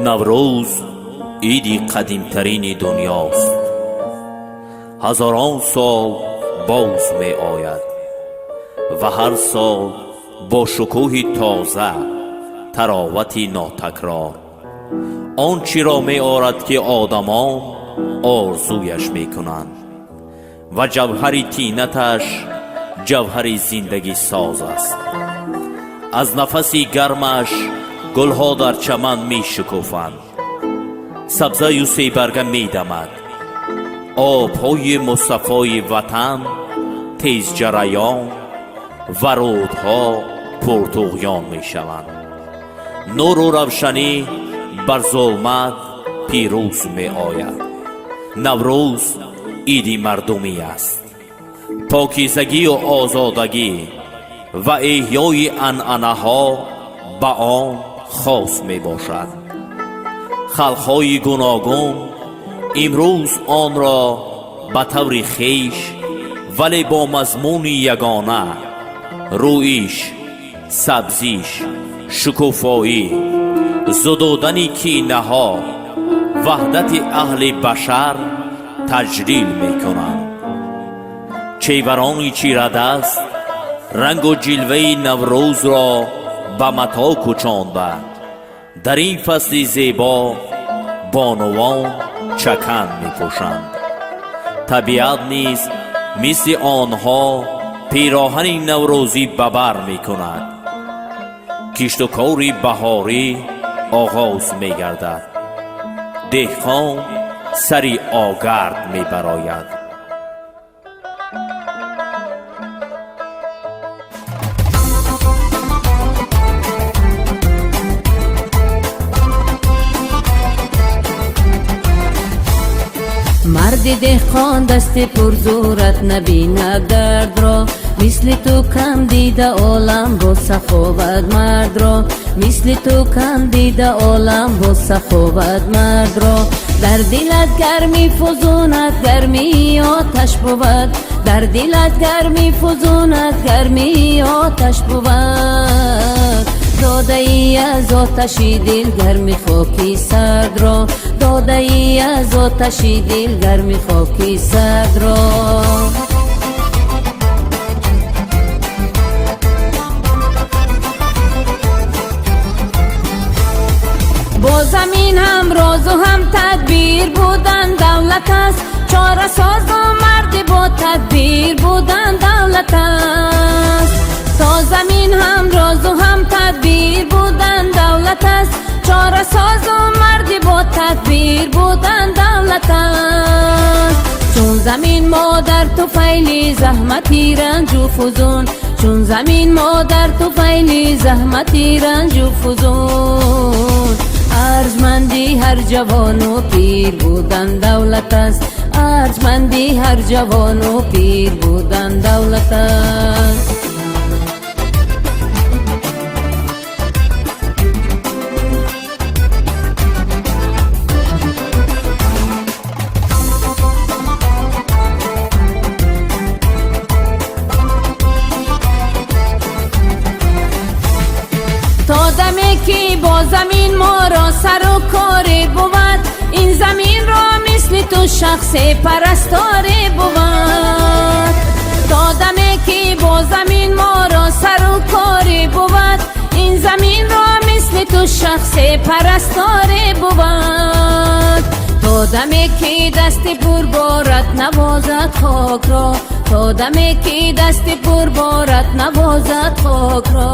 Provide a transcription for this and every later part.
Наврӯз иди қадимтарини дунёст. Ҳазорон сол боз меояд ва ҳар сол бо шукӯҳи тоза, таровати нотакрор он чиро меорад, ки одамон орзуяш мекунанд, ва ҷавҳари тинаташ ҷавҳари зиндагисоз аст. Аз нафаси гармаш гулҳо дар чаман мешукуфанд, сабзаю себарга медамад, обҳои мусаффои ватан тезҷараён ва рӯдҳо пуртуғён мешаванд. Нуру равшанӣ бар зулмат пирӯз меояд. Наврӯз иди мардумӣ аст. Покизагию озодагӣ ва эҳёи анъанаҳо ба он хос мебошад. Халқҳои гуногун имрӯз онро ба таври хеш, вале бо мазмуни ягона: рӯиш, сабзиш, шукуфоӣ, зудудани кинаҳо, ваҳдати аҳли башар таҷлил мекунанд. Чеварони чирадаст рангу ҷилваи Наврӯзро ба матоъ кӯчонда, дар ин фасли зебо бонувон чакан мепӯшанд. Табиат низ мисли онҳо пироҳани наврӯзӣ ба бар мекунад. Кишту кори баҳорӣ оғоз мегардад, деҳқон сари огард мебарояд. Марди деҳқон дасти пурзӯрат набинад дардро, мисли ту кам дида олам бо саховат мардро, мисли ту кам дида олам бо саховат мардро. Дар дилат гарми фузунат гармии оташ бувад, дар дилат гарми фузунат гармии оташ бувад. Додаи аз оташи дил гарми хоки сардро, додаи аз оташи дил гарми хоки сардро. Бо замин ҳам розу ҳам тадбир будан давлат аст, чорасозу марди бо тадбир будан давлат аст. То замин ҳам розу ҳам тадбир будан давлат аст, чорасозу марди бо тадбир будан давлат аст. Чун замин модар туфайли заҳмати ранҷу фузун, чун замин модар туфайли заҳмати ранҷу фузун. Арҷманди ҳар ҷавону пир будан давлат аст, арҷманди ҳар ҷавону пир будан давлат аст. То даме ки бо замин моро сару коре бувад, ин заминро мисли ту шахсе парасторе бувад. То даме ки бо замин моро сару коре бувад, ин заминро мисли ту шахсе парасторе бувад. То даме ки дасти пурборат навозад хокро, то даме ки дасти пурборат навозад хокро.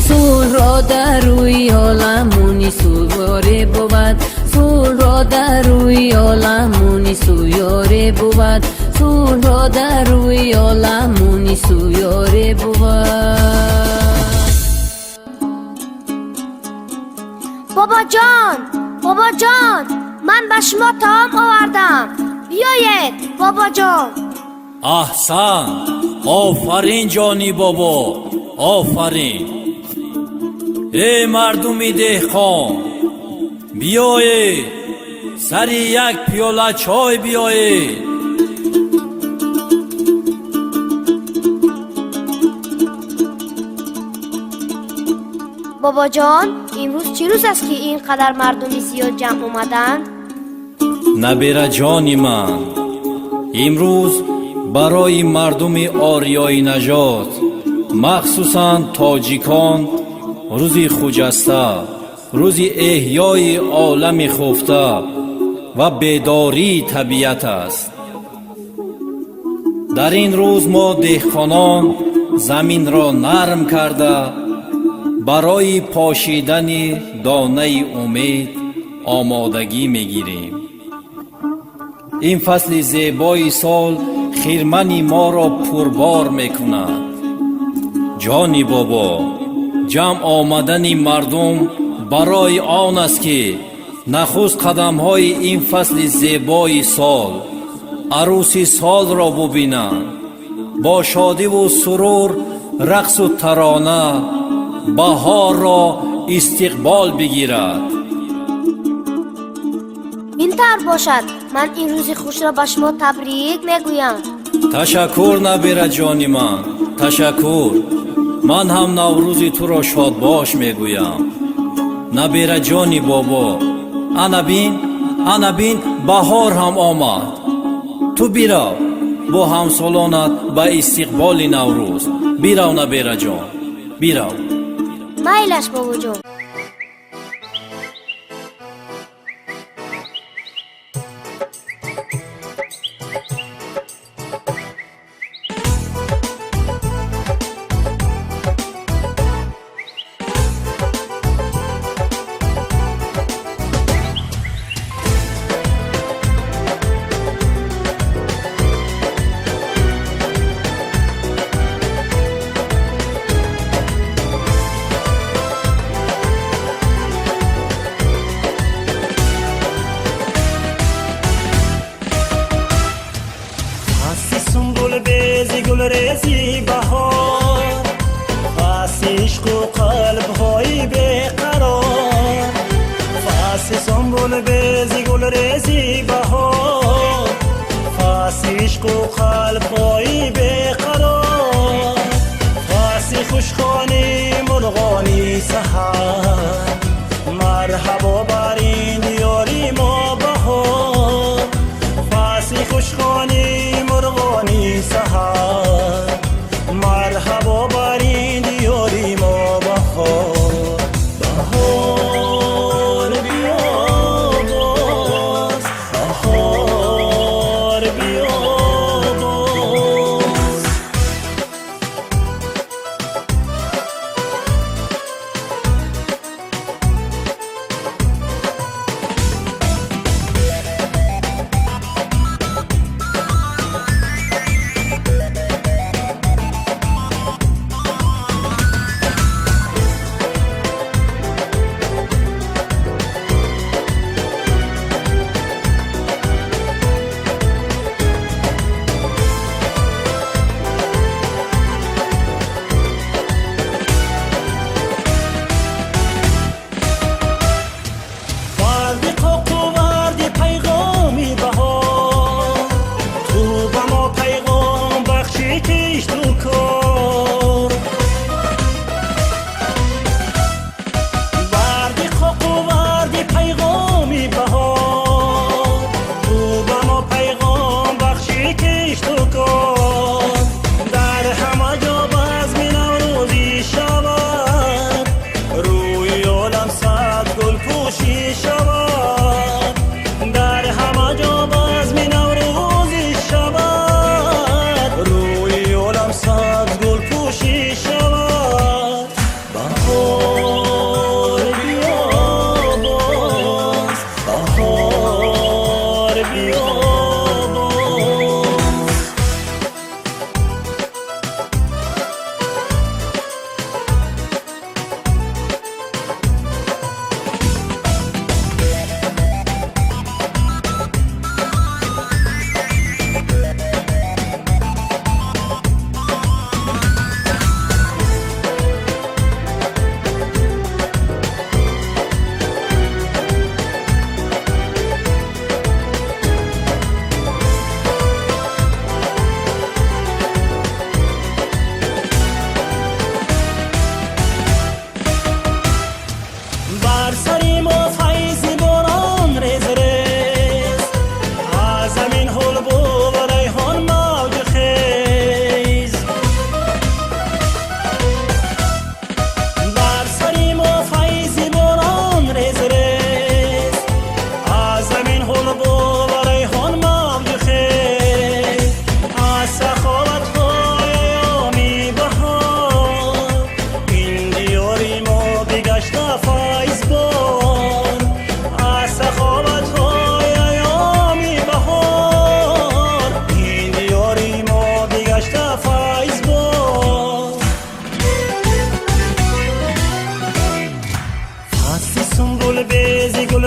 Сулҳро дар рӯи олам мунису ёре бувад, сулҳро дар рӯи олам мунису ёре бувад, сулҳро дар рӯи олам мунису ёре бувад. Бобоҷон, бобоҷон, ман ба шумо таом овардам, биёед, бобоҷон. Аҳсан, офарин, ҷони бобо, офарин. Эй мардуми деҳқон, биёед, сари як пиёла чой биёед. Бобоҷон, Имрӯз чӣ рӯз аст, ки ин қадар мардуми зиёд ҷамъ омаданд? Набераҷони ман, имрӯз барои мардуми ориёинажод, махсусан тоҷикон, рӯзи хуҷаста, рӯзи эҳёи олами хуфта ва бедории табиат аст. Дар ин рӯз мо деҳқонон заминро нарм карда, барои пошидани донаи умед омодагӣ мегирем. Ин фасли зебои сол хирмани моро пурбор мекунад. Ҷони бобо, ҷамъ омадани мардум барои он аст, ки нахуст қадамҳои ин фасли зебои сол, арӯси солро бубинанд, бо шодиву сурур, рақсу тарона баҳорро истиқбол бигирад. Ин тавр бошад, ман ин рӯзи хушро ба шумо табрик мегӯям. Ташаккур, набераҷони ман, ташаккур. Ман ҳам Наврӯзи туро шодбош мегӯям, набераҷони бобо. Ана бин, ана бин, баҳор ҳам омад. Ту бирав бо ҳамсолонат ба истиқболи Наврӯз. Бирав, набераҷон, бирав. Майлаш, бобоҷон. Фасли сунбулбези гулрези баҳор, фасли ишқу қалбҳои беқарор, фасли сунбулбези гулрези баҳор, фасли ишқу қалбҳои беқарор, фасли хушхони мурғони саҳар. Марҳабо бар ин диёри мо, баҳор, фасли хушхони мурғони саҳар. Марҳабо бар ин диёри мо, баҳор. Баҳор биё боз, баҳор биё боз.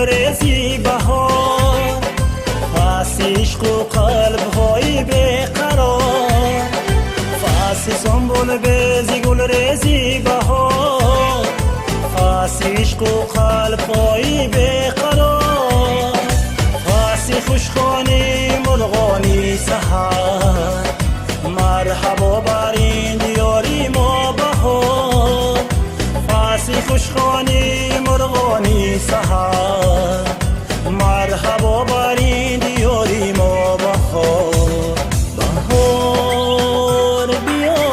гулрези баҳор, фасли ишқу қалбҳои беқарор. Фасли сунбул бези гулрези баҳор, фасли ишқу қалбҳои беқарор. Фасли хушхони мурғони саҳар, марҳабо бар ин диёри мо баҳор. Фасли хушхони мурғони саҳар, марҳабо бар ин диёри мо баҳор. Баҳор биё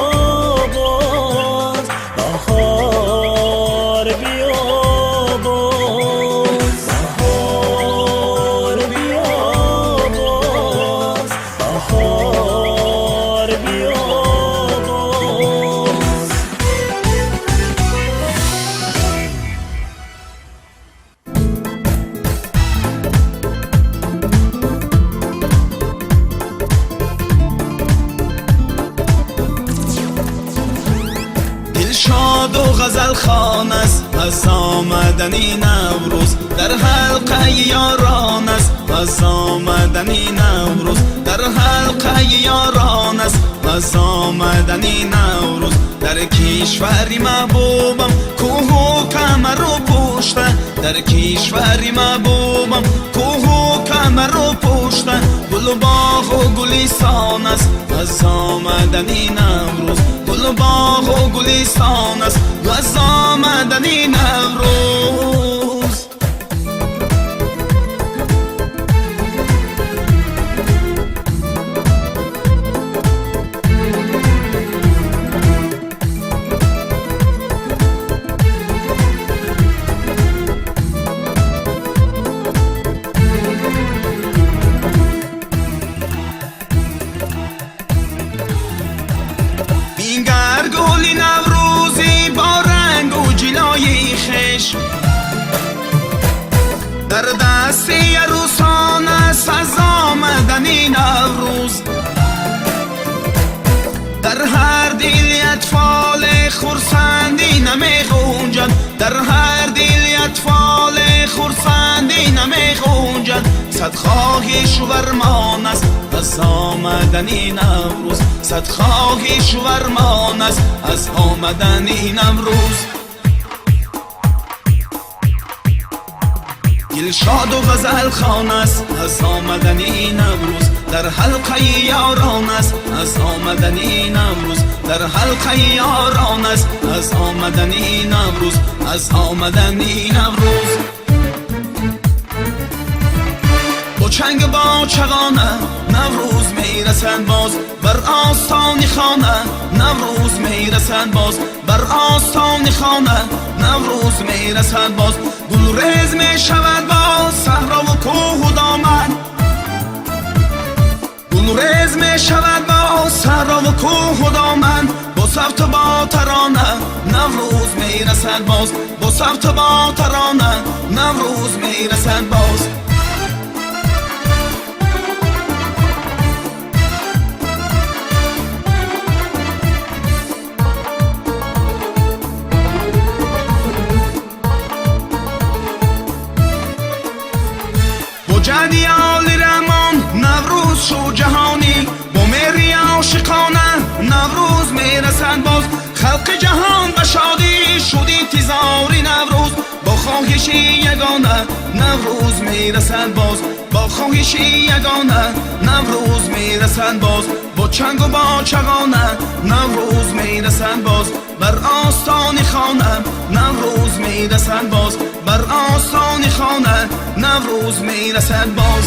боз, баҳор биё боз, баҳор биё боз, баҳор биё боз. Дилшоду ғазалхон аст аз омадани Наврӯз, дар ҳалқаи ёрон аст аз омадани Наврӯз, дар ҳалқаи ёрон аст аз омадани Наврӯз. Дар кишвари маҳбубам кӯҳу камару пушта, дар кишвари маҳбубам кӯҳу камару пушта, гулу боғу гулистон аст аз омадани Наврӯз, гулу боғу гулистон аст аз омадани Наврӯз. Бингар гули наврӯзӣ бо рангу ҷилои хеш, дар дасти арӯсон аст аз омадани Наврӯз. Дар ҳар дили атфоле хурсандӣ намеғунҷад, дар ҳар дили атфоле хурсандӣ намеғунҷад, сад хоҳишу армон аст аз омадани Наврӯз, сад хоҳишу армон аст аз омадани Наврӯз. Дилшоду ғазалхон аст аз омадани Наврӯз, дар ҳалқаи ёрон аст аз омадани Наврӯз, дар ҳалқаи ёрон аст аз омадани Наврӯз, аз омадани Наврӯз. Бо чанг бо чағона Наврӯз мерасанд боз, бар остони хона Наврӯз мерасанд боз, бар остони хона Наврӯз мерасанд боз. Гулрез мешавад боз саҳрову кӯҳу доман, гулрез мешавад боз саҳрову кӯҳу доман, бо савту бо тарона Наврӯз мерасанд боз, бо савту бо тарона Наврӯз мерасанд боз. Бо ҷаҳди оли раҳмон Наврӯз шу ҷаҳонӣ, бо меҳри ошиқона Наврӯз мерасанд боз. Халқи ҷаҳон ба шодӣ шуд интизори Наврӯз, бо хоҳиши ягона Наврӯз мерасанд боз, бо хоҳиши ягона Наврӯз мерасанд боз. Бо чангу бо чағона Наврӯз мерасанд боз, бар остони хона Наврӯз мерасанд боз, бар остони хона Наврӯз мерасанд боз.